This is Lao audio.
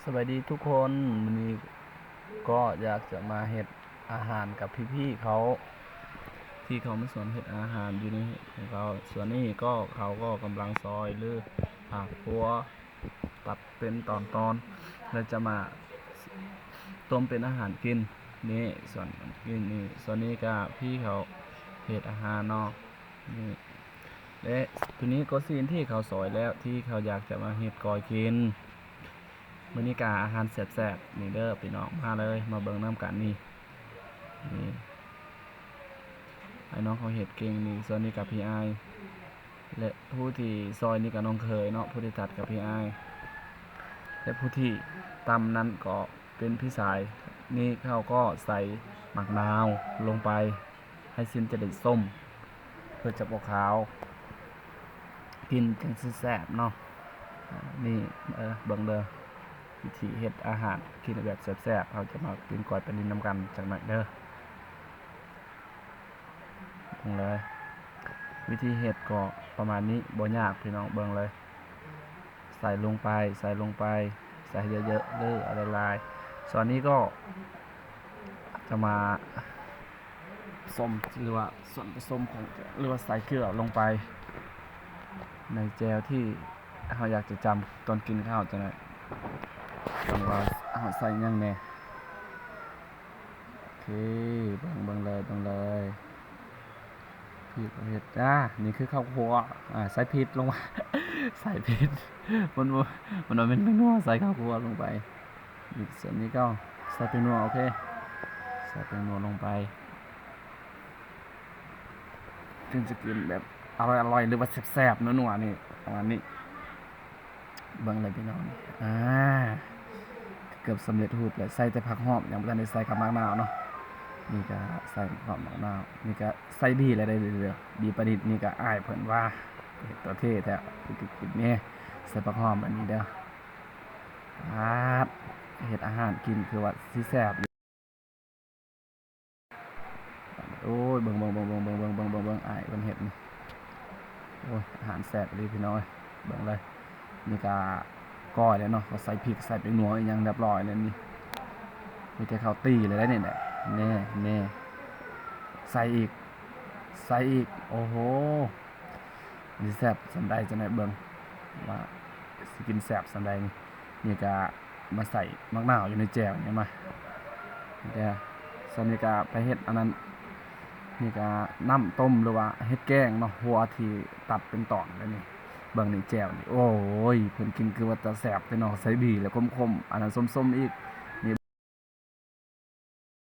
ສະບາຍດີທຸກຄົນ, ມື້ນີ້ກໍຢາກຈະມາເຮັດອາຫານກັບພີ່ໆເຂົາ ທີ່ເຂົາມາສອນເຮັດອາຫານຢູ່ໃນເຮືອນເຂົາ. ສ່ວນນີ້ກໍເຂົາກໍກຳລັງຊອຍ ຫຼື ຝາກຄົວ ຕັດເປັນຕອນໆ ແລ້ວຈະມາຕົ້ມເປັນອາຫານກິນ. ນີ້ສ່ວນກິນນີ້ ສ່ວນນີ້ກໍພີ່ເຂົາເຮັດອາຫານເນາະ. ນີ້ ແລະ ໂຕນີ້ກໍຊີ້ນທີ່ເຂົາຊອຍແລ້ວ ທີ່ເຂົາຢາກຈະມາເຮັດກ້ອຍກິນ. ມື້ນີ້ກະອາຫານແຊບໆ ນີ້ເດີພີ່ນ້ອງ ມາເລີຍ ມາເບິ່ງນຳກັນນີ້. ນີ້ ອ້າຍນ້ອງເຂົາເຮັດເກັ່ງນີ້. ສ່ວນນີ້ກະພີ່ອ້າຍ ແລະ ຜູ້ທີ່ຊອຍນີ້ກະນ້ອງເຂີຍເນາະ, ຜູ້ທີ່ຕັດກະພີ່ອ້າຍ ແລະ ຜູ້ທີ່ຕຳນັ້ນກໍ ເປັນພີ່ຊາຍ. ນີ້ເຂົາກໍໃສ່ໝາກນາວລົງໄປ ໃຫ້ຊີ້ນຈະໄດ້ສົ້ມ ເພື່ອຈະບໍ່ຄາວ ກິນຈັ່ງຊິແຊບເນາະ. ນີ້ ເອີ ເບິ່ງເດີ ວິທີເຮັດອາຫານກິນແບບແຊບໆ. ເຮົາຈະມາກິນກ້ອຍປານິນນຳກັນຈັກໜ້ອຍເດີ. ເບິ່ງເລີຍ ວິທີເຮັດກໍປະມານນີ້ ບໍ່ຍາກພີ່ນ້ອງ ເບິ່ງເລີຍ ໃສ່ລົງໄປ ໃສ່ລົງໄປ ໃສ່ໃຫ້ເຍີະໆ ຫຼື ເອົາຫຼາຍໆ. ສ່ວນນີ້ກໍຈະມາສົ້ມ ຫຼືວ່າສ່ວນປະສົມຂອງ ຫຼືວ່າໃສ່ເກືອລົງໄປ ໃນແຈ່ວທີ່ເຮົາຢາກຈະຈຳຕອນກິນເຂົ້າຈັ່ງໃດ ເບິ່ງວ່າເຮົາໃສ່ຫຍັງແດ່. ໂອເຄ ເບິ່ງ ເບິ່ງເລີຍ ເບິ່ງເລີຍ ພີ່ກໍເຮັດ ອ່າ ນີ້ຄືເຂົ້າຂົ້ວ ອ່າ ໃສ່ພິກລົງມາ ໃສ່ພິກ ມັນບໍ່ ມັນບໍ່ແມ່ນແປ້ງນົວ ໃສ່ເຂົ້າຂົ້ວລົງໄປ. ນີ້ ສ່ວນນີ້ກໍໃສ່ແປ້ງນົວ ໂອເຄ ໃສ່ແປ້ງນົວລົງໄປ ເຖິງຈະກິນແບບອະລ່ອຍໆ ຫຼືວ່າແຊບໆ ນົວໆ ນີ້ ປະມານນີ້. ເບິ່ງເລີຍພີ່ນ້ອງ ອ່າ ເກືອບສຳເລັດຮູບແລ້ວ ໃສ່ແຕ່ຜັກຫອມ ຍັງບໍ່ທັນໄດ້ໃສ່ກັບໝາກນາວເນາະ. ນີ້ກະໃສ່ຜັກຫອມ ໝາກນາວ ນີ້ກະໃສ່ບີແລ້ວເດີ ບີປານິດນີ້ກະອ້າຍເພິ່ນວ່າເຮັດຕົວເທ່ແທ້ ຄືກິນແນ່ ໃສ່ຜັກຫອມອັນນີ້ເດີ. ປາດ ເຮັດອາຫານກິນຄືວ່າຊິແຊບ ໂອ້ຍ ເບິ່ງ ເບິ່ງ ເບິ່ງ ອ້າຍເພິ່ນເຮັດນີ້ ໂອ້ຍ ອາຫານແຊບອີ່ຫຼີພີ່ນ້ອງເອີຍ ເບິ່ງເລີຍ. ນີ້ກະກ້ອຍແລ້ວເນາະ ເຂົາໃສ່ພິກໃສ່ແປ້ງນົວອີ່ຫຍັງຮຽບຮ້ອຍແລ້ວນີ້ ມີແຕ່ເຂົາຕີແລ້ວເດ້ນີ້ແຫຼະ ແນ່ ແນ່ ໃສ່ອີກ ໃສ່ອີກ ໂອ້ໂຫ ມັນຊິແຊບສ່ຳໃດ ຈັ່ງໃດເບິ່ງວ່າຊິກິນແຊບສ່ຳໃດນີ້. ນີ້ກະມາໃສ່ໝາກນາວຢູ່ໃນແຈ່ວນີ້ມາ ແລ້ວສ່ວນນີ້ກະໄປເຮັດອັນນັ້ນ ນີ້ກະນ້ຳຕົ້ມ ຫຼືວ່າເຮັດແກງເນາະ ຫົວທີ່ຕັດເປັນຕອນແລ້ວນີ້. ເບິ່ງນີ້ແຈ່ວນີ້ ໂອ້ຍ ເພິ່ນກິນຄືວ່າຕາແຊບແທ້ເນາະ ໃສ່ບີແລ້ວຂົມໆ ອັນນັ້ນສົ້ມໆອີກ